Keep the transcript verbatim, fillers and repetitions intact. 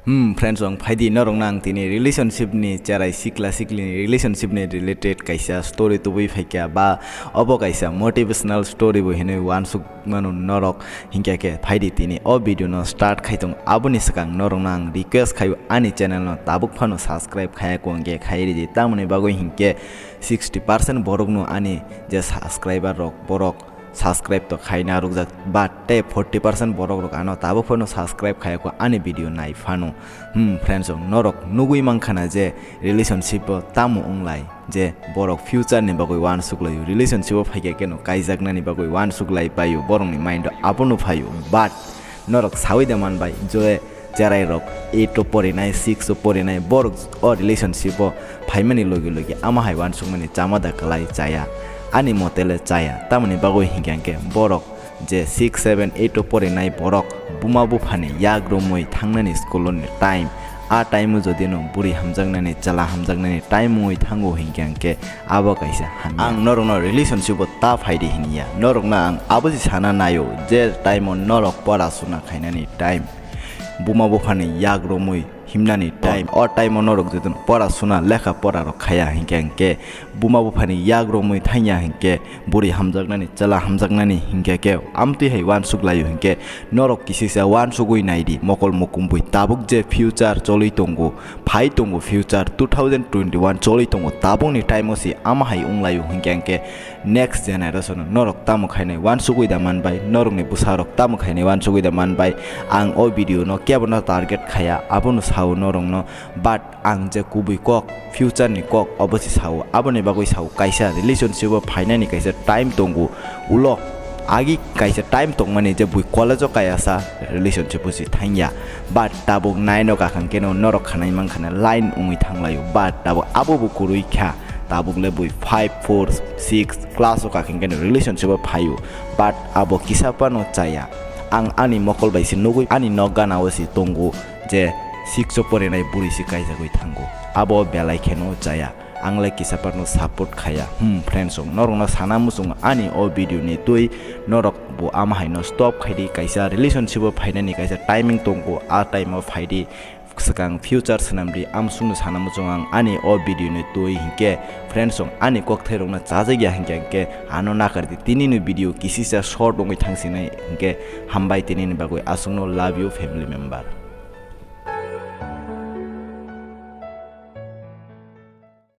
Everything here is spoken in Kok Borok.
Hmm, friends, ang phaidi norokno ang tini relationship ni, cherai sikla sikli ni relationship ni related kaisa story tubui phaikha, ba obo kaisa motivational story bo hinwi uansuk mano norok, hinkhe khe phaidi tini o video no start khai tong. Aboni swkang norokno ang request khaio, ani channel no tabuk phano subscribe khaya kho hinkhe khai ridi, tamoni bagwi hinkhe sixty percent borokno ani je subscriber rok, borok subscribe to khaina rukjak, but tei forty percent borok rok ano tabuk phano subscribe khaya kho ani video nai phano. Hmm, friends, norok nugui mankha na je relationship o tamo wnglai, je borok future ni bagwi uansuk laio, relationship o phaikha khe no kaijaknani bagwi uansuk lai paio, borokni mind o abono phaio, but norok saui da manbai je cherai rok eight o porinai, six o porinai, borok o relationship o phaimani logi logi ama hai uansukmani chama da kwlai chaya, ani mote le chaya, tamoni bagwi hinkhe hinkhe borok je six, seven, eight o porinai borok buma buphani yak romwi thangnani school ni time, a time o jodi no buri hamjaknani, chwla hamjaknani time wngwi thango hinkhe hinkhe abo kaisa hamya. Ang norokno relationship o ta phaidi hinya, norokno ang abo se sana naio je time o norok pora suna khainani time, buma buphani yak romwi himnani time, o time o norok jodi no pora suna lekha pora rok khaya hinkhe hinkhe buma buphani yak romwi thangya hinkhe buri hamjaknani, chwla hamjaknani hinkhe khe amtwi hai uansuk laio hinkhe norok kisisa uansugwi naidi mokol mukumbwi tabuk je future cholwi tongo, phai tongo future two thousand twenty-one cholwi tongo, tabukni time o se ama hai wnglaio hinkhe hinkhe next generation o norok tamo khainai uansugwi da manbai, norokni bwsarok tamo khainai uansugwi da manbai. Ang o video no kebono target khaya, abono sao norokno, but ang je kubui kok, future ni kok obo se sao, aboni bagwi sao kaisa relationship o phainani kaisa time tongo, ulo agi kaisa time tongmani je bui college o kayasa relationship o se thangya, but tabuk nine o kakhang keno norok khanai mankha na line wngwi thanglaio, but tabuk abo bo kwrwi kha, tabuk le bui five, four, six class o kakhang keno relationship o phaio, but abo kisa phano chaya. Ang ani mokol bai se nugwi ani nok gana o se tongo je six o porinai buri se kaijagwi thango, abo belai kheno chaya. Ang le kisa phano support khaya. Hmm, friends, norokno sana muchungo ani o video ni twi, norok bo ama hai no stop khaidi, kaisa relationship o phainani kaisa timing tongo, a time o phaidi, swkang future swnamdi, amsukno sana muchungo ang ani o video ni twi hinkhe. Friends, ani kokthai rokno chajak ya hinkhe hinkhe ano nakardi, tini ni video kisisa short wngwi thangsinai hinkhe. Hambai tini ni bagwi, aswkno love you family member.